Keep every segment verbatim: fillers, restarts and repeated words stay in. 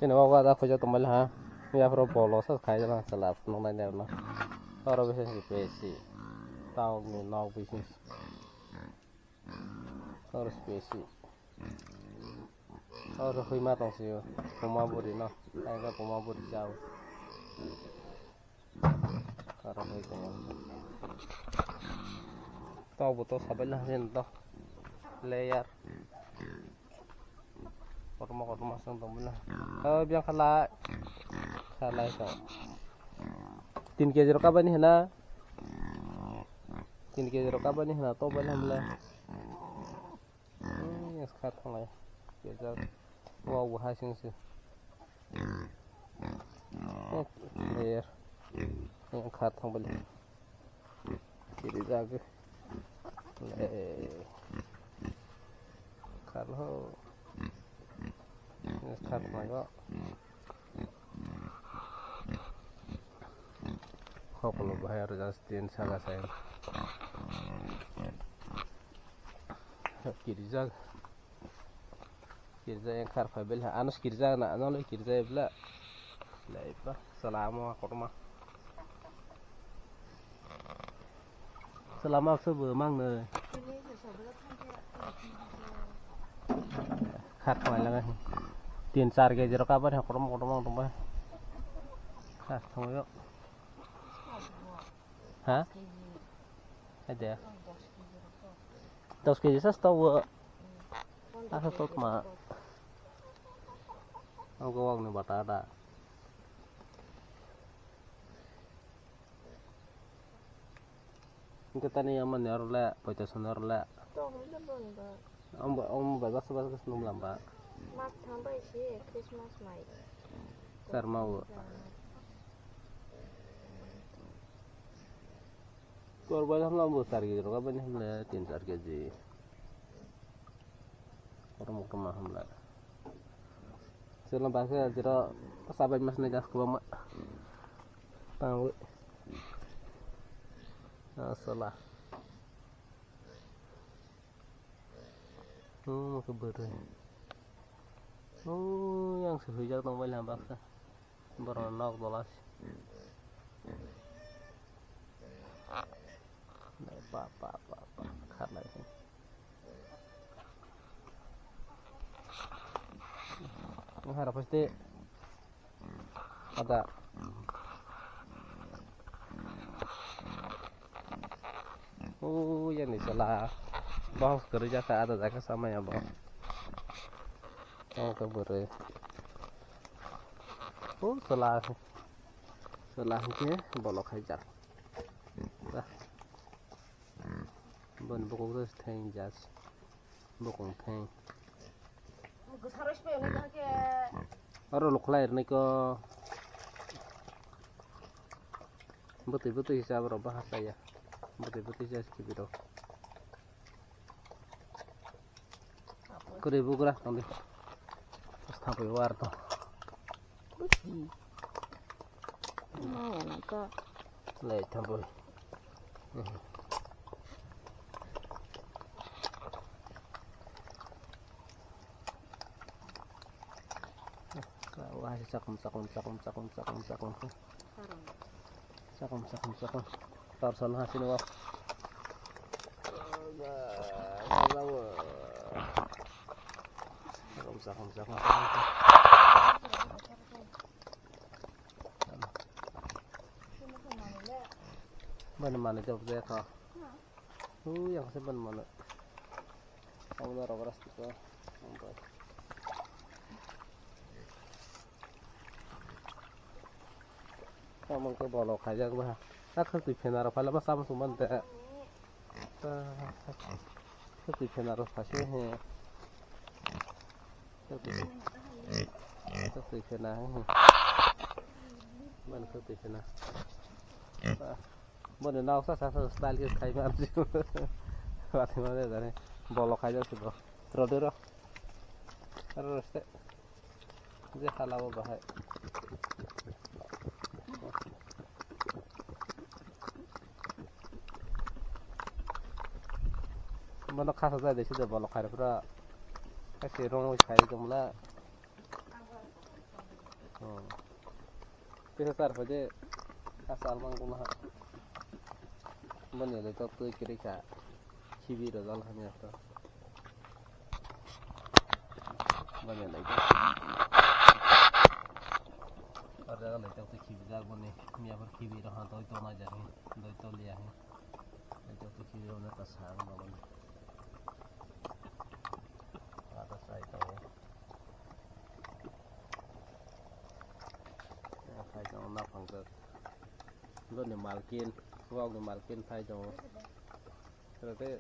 Ini wak wak da khuja tongmani ha. Yapro bolo sa khai jana sala nongnai nerna. Oro bisi bisi. Tao ni nok bisi. Oro bisi. Oro hui ma tong sio. Puma buri no. Ai ga puma buri chao. Oro hui tong. Tao bo to sabai la hin to. Layer. Kotorma kotorma song tong bwla. Oh, biang khalai. Khalai kha. Tin K G rok kabani hina. Tin K G rok kabani hina to bwla hamla. Hmm, yes, kha thanglai. Kejak. Wow, bo hai sing se. Oh, layer. Yang kha thang bwla. Kiri jagwi. Eh. Kharlo. Kharma go. Hokolo bahai aro just tin saka sai. Kiri jag. Kirja yang khar phai bel ha. Anus kirja na, ano le kirja bla. Lai pa, salamo kotorma. Salama se bo mang ne. Khar phai la. Tin char K G rok kabar ha kotorma kotorma tong bai. Khar thang yo. Ha? Ada. Dos K G sa tau. Asa tot ma. Ang gawang ni bata ada. Kita ni aman ni arule, poita sana arule. Tong le bong ba. Ang ba, ang ba, bas, bas, bas, num lamba. Mak thang bai si, Christmas mai. Sar mau. Kor bai hamla bo char K G rok bai hamla tin char K G. Kotorma kotorma hamla. Sila bahasa jero sabai mas ni gas kubama. Tahu. Asala. Hmm, ke bere. Oh, yang sehujak tong bai lama baksa. Borok nok dolas. Ba, ba, ba, ba, kharlai. Nang harap pasti ada. Oh, yang ni sala. Bahas kerja sa ada jaga sama ya, Bang. Oh, ke bere. Oh, sala. Sala hingke bolok hai jak. Dah. Bon bokok dos theng jas. Bokong theng. Aro lukhlai rwnai ko. Bwtwi bwtwi hisa borok bahar chaya. Bwtwi bwtwi hisa kibiro. Kwrwi bugra tongdi. Thampui war to. Maya na to. Lai thampui. Wah, chakung, chakung, chakung, chakung, chakung, chakung. Chakung, chakung, chakung. Torson ha sini wah. Chakung, chakung, chakung, chakung. Mana mana jawab saya kau. Ui, yang saya mana mana. Kamu dah rubber stick kau. Sampai. Samang ke bolok khajak ba. Akhir tu phenara phala ba sama suman te. Khwtwi phenaro phase he. Khwtwi, khwtwi phena he. Bani khwtwi phena. Bani noksa sa sa style ke khai ma. Wati ma de dare. Bolo khai ja sudo. Rode ro. Ro ste. Je halabo bahai. Bono khasa jai de sida bolok khairok pura. Kasi rong khai jomla. Oh. Kisa sar phai de, asa almang kuna ha. Boni le tok twi kiri kha. Khibi rojal hamya to. Boni le tok. Ar jaga le tok twi khibi jak boni. Miya par khibi ro ha doi to na jani. Doi to liya hai. Doi to khibi ro na ta sa ma boni. Ada sai to. Phai tongo naphang khe. Boni malkin, wokni malkin phai tongo. Rode.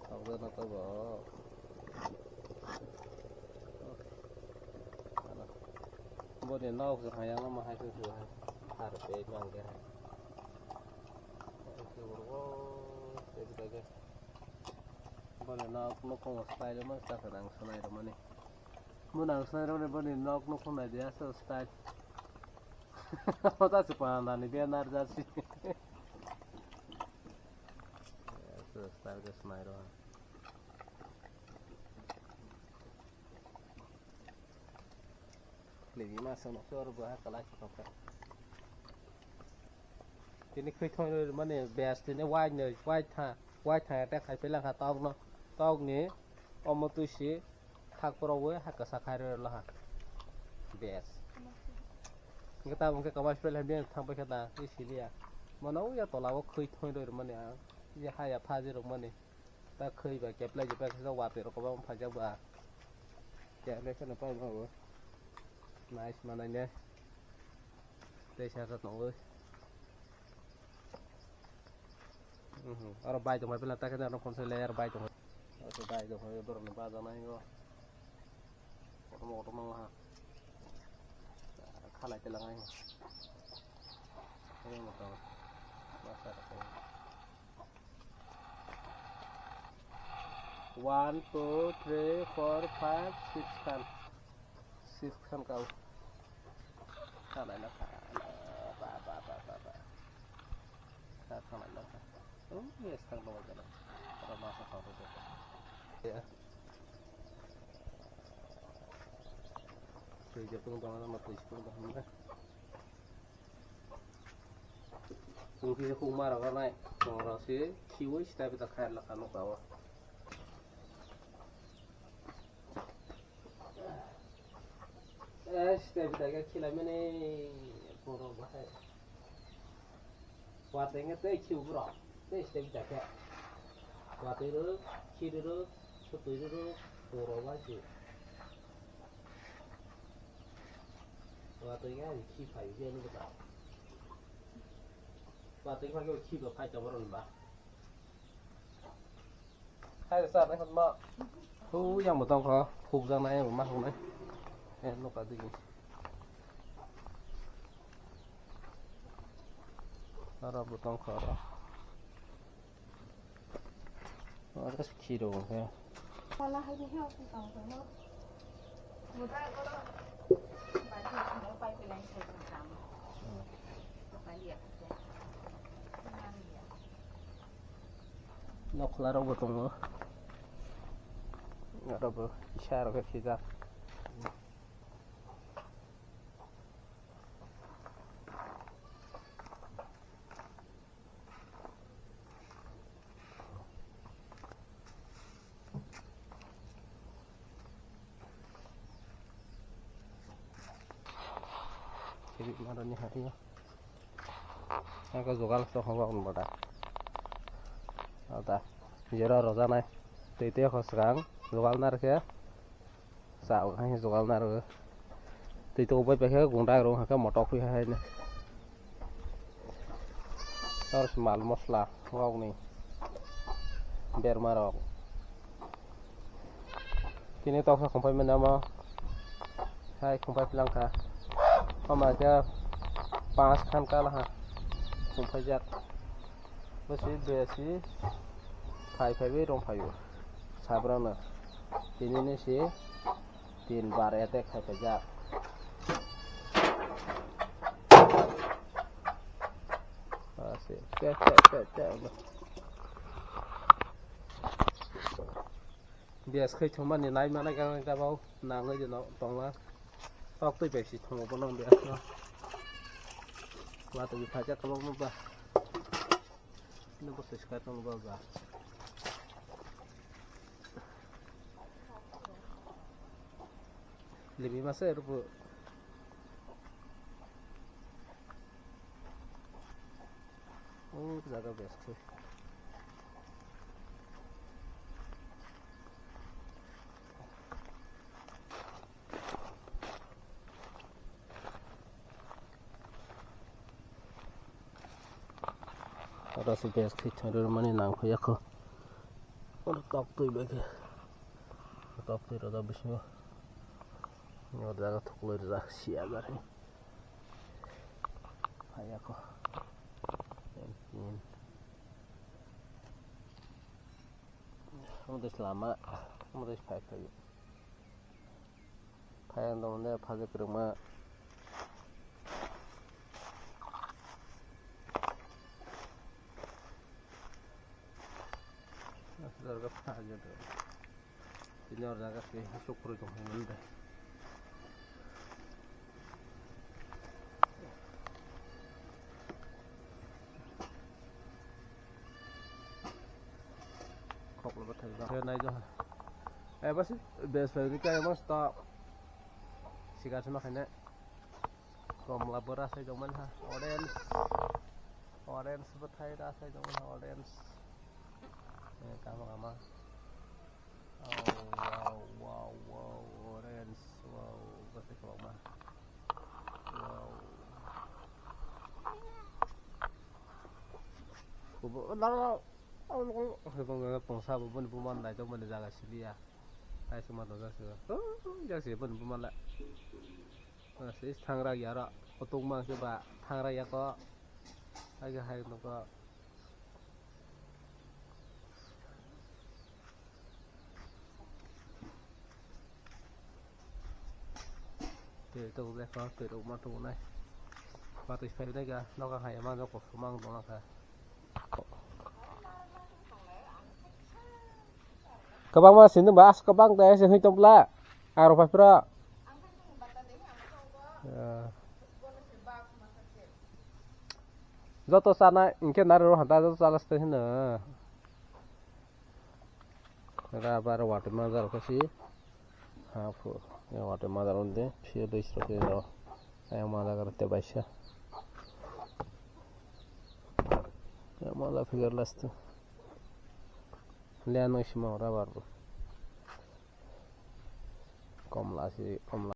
Thokjana to bo. Boni nok se hayang ma hai se se hai. Har pe mang ke hai. Boni nok nukhung style ma sa khe nang sanai rw mani. Bo nang sanai rw mani boni nok nukhung nai dia so style. Ota se pa nani dia nar jasi. So style ke sanai rw. Nini masa no sor bo ha kalai thok. Tini khwi thoi mani best tini wai no wai tha wai tha ta khai pela kha tok no tok ni omo twi si thak pro we ha kasa khai ro la ha best. Ngi ta bung ke kamai pela bien thang pai kha ta i si liya. Mano ya tola o khwi thoi ro mani a ya ha ya pha ji ro mani. Ta khwi ba keplai je paisa watwi rok kwbangma phaijak ba. Keplai kheno pai ba bo. Nice manai ne. Tei saka tongo. Mhm. Oro bai tongbai pila ta khe aro phone se le aro bai tongbai. Aro bai tongbai borok no baja nai go. Kotorma kotorma ha. Khalai te langai. Ini motor. Masa. One, two, three, four, five, six khan. Six khan kau. Khalai na kha. Ba, ba, ba, ba, ba. Kha, khalai na kha. Oh, yes, thang dong jalan. Ora masa kau tu. Ya. Tui je pung dong na, ma tui je pung dong na. Tungki se khukma rok nai, tong rok se khiwi sita bita khair lakha nukha o. Eh, sita bita khe khilai mani borok bahai. Watwi khe tei khiwi borok, tei sita bita khe. Watwi rwrwk, khi rwrwk, sutwi rwrwk, borok bahai se. Watwi khe ani khi phai khe nukha. Watwi khe phai khe khi bo phai tongo rwngba. Hai rw sar nai hwnma. Hu yang bo tong kho, khuk jang nai bo ma hwngnai. Eh, nukha digi. Aro bo tong kho aro. Oro khiro khe. Pala hai ni heo si tong tong no. Muda oro. Bai ni mo pai pe lai sai tong tam. Pai ya. Nokhla rok bo tongo. Oro bo isa rok khe sijak. Kiri maro ni hari. Ang ko jogal to hoba on bada. Ada. Jera roja nai. Tei tei khosrang jogal nar khe. Sa o hai jogal nar. Tei to bai pai khe gunda rong hakhe motok hui hai ne. Aro se mal mosla rok ni berma rok. Tini toksa khumpai mani omo hai khumpai plang kha. Omo khe panch khan kala ha khumpai jak. Bwswi besi phai phaiwi rong phaio sabrano. Tini ni si tin bar attack khai phaijak. Ah, si Bias khai thumani nai mana gang jabao nangwi dino tongma. Tok twi bai si thongo bono bias no. Watwi phaijak kwbangma ba. Nw bo swswk tong ba ba. Limi masa rupu. Oh, jaga best. Oro se best khe thang rw mani nang phai yakho. Oro tok twi bai khe. Tok twi rw bisingo. Oro jaga thuklai rw sia jar. Phai yakho. Tin. Omo twi lama, omo twi phai phai. Phai ang tong de phaje kwrwngma. Dorga phai de. Tini or jaga se suk kwrwi tong phai mani de. Khok lo bathai ba. Nai jo. Eh, bas, bes bai ni kai mas ta. Sigar sima khaine. Komla bora sai jong man ha. Orange. Orange bathai ra sai jong man ha, orange. Eh, kama kama. Oh, wow, wow, wow, orange, wow, bwsai kwbangma. Wow. Kubo, la, la, la. Oh, oh, oh, oh, pungsa bo boni buma nai tong mani jaga siliya. Hai se ma tong jak se. Oh, jak se boni buma la. Ah, se thangra yara. Otok mang se ba thangra yako. Hai ke hai noko. Twi tok jai kho, twi rok ma tongo nai. Ba twi sai nai ga, nogo hai ma jok kok sumang tong kha. Kwbangma sini ba as kwbang tei se hoi tong bla. Aro pai phra. Joto chana hinkhe nari rw hanta joto chalas tei hino. Rubber watwi manjak rok khe si. Ha phu. Ya watwi manjak rok de. Phiya dui srok khe rw. Ayang manjak rok tei baisa. Ya manjak phiya last. Liya noi sima rubber bo. Komla si, komla.